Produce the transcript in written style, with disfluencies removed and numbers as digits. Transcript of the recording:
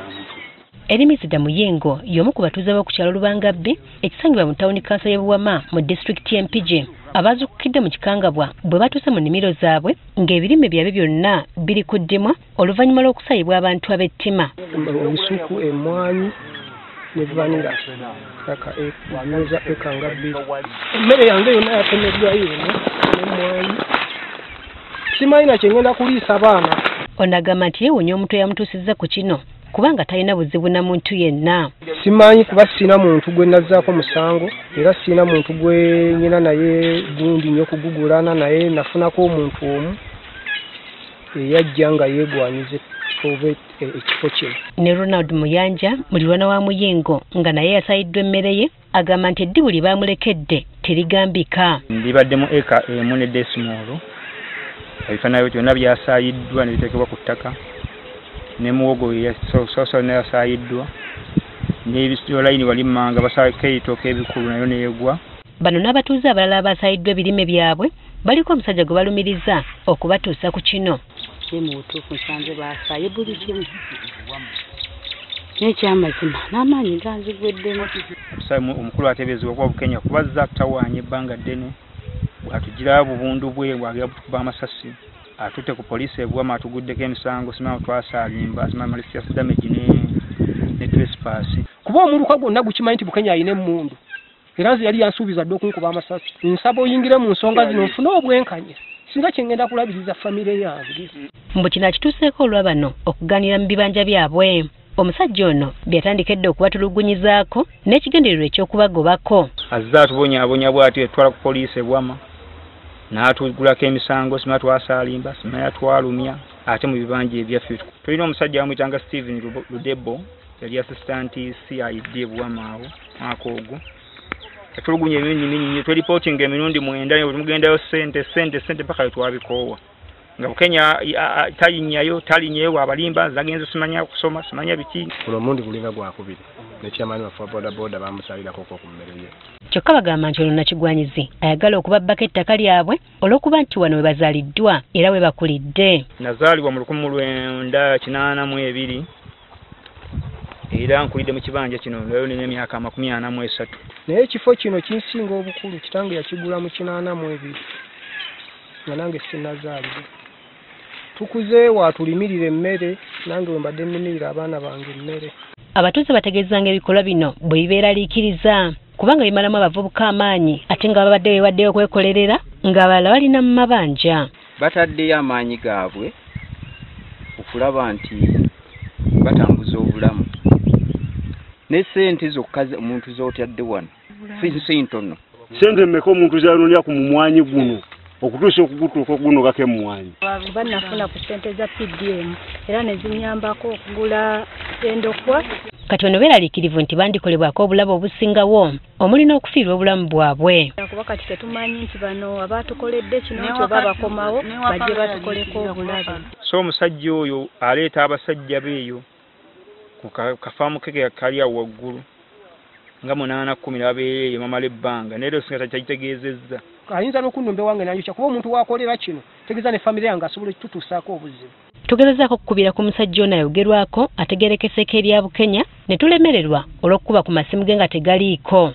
bantu. Erimizida Muyingo y'omu ku batuuze b'oku kyalo Lubangabbi ekisangibwa mu tawuni kanso y'e Buwama mu disitulikiti y'e Mpigi abazuukukidde mu kikangabwa bwe batuuse mu nnimiro zaabwe ng'ebirime byabwe byonna biri ku ddimwa oluvannyuma lw'okusayibwa abantu ab'ettima. Olusuku, emmwanyi ne vanira eka eka nga bbiri. Emmere yange yonna yatemeddwayo eno n'emmwanyi. Simanyi na kye ngenda kuliisa baana. Ono agamba nti yeewuunya omuntu eyamutuusizza ku kino kubanga talina buzibu na muntu yenna. Simanyi kuba sirina muntu gwe nazzaako musango era sirina muntu gwe nyina naye gundi nnyo kugugulana naye nafunako omuntu omu eyajja nga yeegwanyiza oba ekifo kino. Ne Ronald Muyanja mulirwana wa Muyingo nga naye yasayiddwa emmere ye agamba nti eddibu lye baamulekedde terigambika. Libadde mu eka emu ne desimoolo ebifaananyi byonna byasayiddwa ne biteekebwa ku ttaka ne muwogo yasoose n'asayiddwa n'ebisolayini wali mmanga basaako ebitooke ebikulu nayo neegwa. Bano n'abatuuze abalala abasayiddwa ebirime byabwe baliko omusajja gwe balumiriza okubatuusa ku kino. Mu butuufu nsanze baasaaye buli kimu n'ekyamazima n'amaanyi ganzigweddemu. Omukulu ateeberezebwa okuba Bukenya kubazza akutawaanya ebbanga ddene bw'atugirawo bubundu bwe bw'agera butukuba amasasi atutte ku poliisi e Buwama atuguddeko emisango simanyi twasaalimba simanyi malicious damage ne trespass. Kuba omuluka gwonna gukimanyi nti Bukenya alina emmundu era nze yali yansuubiza dda okunkuba amasasi. Nsaba oyingire mu nsonga zino nfune obwenkanya singa kye ngenda kulabiriza famire yange. Mbu kino akituuseeko olwa bano okugaanira mu bibanja byabwe. Omusajja ono byatandika edda okubatulugunyizaako n'ekigendererwa eky'okubagobako. Azze atubonyaabonya bw'atyo yatutwala ku poliisi e Buwama n'atugulako emisango simanyi twasaalimba simanyi twalumya ate mu bibanja ebyaffe. Tulina omusajja bamuyitanga Stephen Ludebo yali assistant CID e Buwama awo mwaka ogwo. Yatulugunya emirundi mingi nnyo, tweripootinga emirundi 9 tumugendayo ssente ssente ssente mpaka lwe twabikoowa. Nga Bukenya talinnyayo abalimba zagenze simanya kusoma simanya biki. Guno omulundi gulinga gwakubiri ne chairman waffe wa bodaboda bamusalirako ku mmere ye. Kyokka bagamba nti ono Nakigwanyizi ayagala okubabbako ettaka lyabwe olw'okuba nti wano we bazaaliddwa era we bakulidde. Nazaalibwa mu 1982 era nkulidde mu kibanja kino leero nina emyaka 43. Naye ekifo kino kinsinga obukulu kitange yakigula mu 82 nga nange sinnazaalibwa. Tukuze watulimirira emmere nange we mbadde nnimirira abaana bange emmere. Abatuuze bategeezanga ebikolwa bino bwe bibeeraliikiriza kubanga bimalamu abavubuka amaanyi ate nga babadde beewaddeyo okwekolerera ng'abalala balina mu mabanja. Bataddeyo amaanyi gaabwe okulaba nti batambuza obulamu ne ssente zokka omuntu z'otadde wano si ntono. Ssente mmeka omuntu z'anoonya ku mumwanyi guno okutuusa okugutuuka okugunogako emmwanyi? Bannafuna ku ssente za PDM era ne zinnyambako okugula endokwa. Kati bano beeraliikirivu nti bandikolebwako obulabe obusingawo omuli n'okufiirwa obulamu bwabwe. Kuba kati tetumanyi nti bano abaatukoledde kino nti oba bakomawo bajje batukoleko obulabe. So omusajja oyo aleeta abasajja beeyo ku kafaamu ke kali awo waggulu nga 8 10 babeera eyo bamala ebbanga naye leero singa takitegeezezza. Ayinza n'okunnumba ewange n'anjokya kuba omuntu w'akolera kino tegeeza ne famire yange asobola okututuusaako obuzibu. Tugezezaako okukubira ku musajja ono ayogerwako ategeerekeseeko erya Bukenya ne tulemererwa olw'okukuba ku masimu ge nga tegaliiko.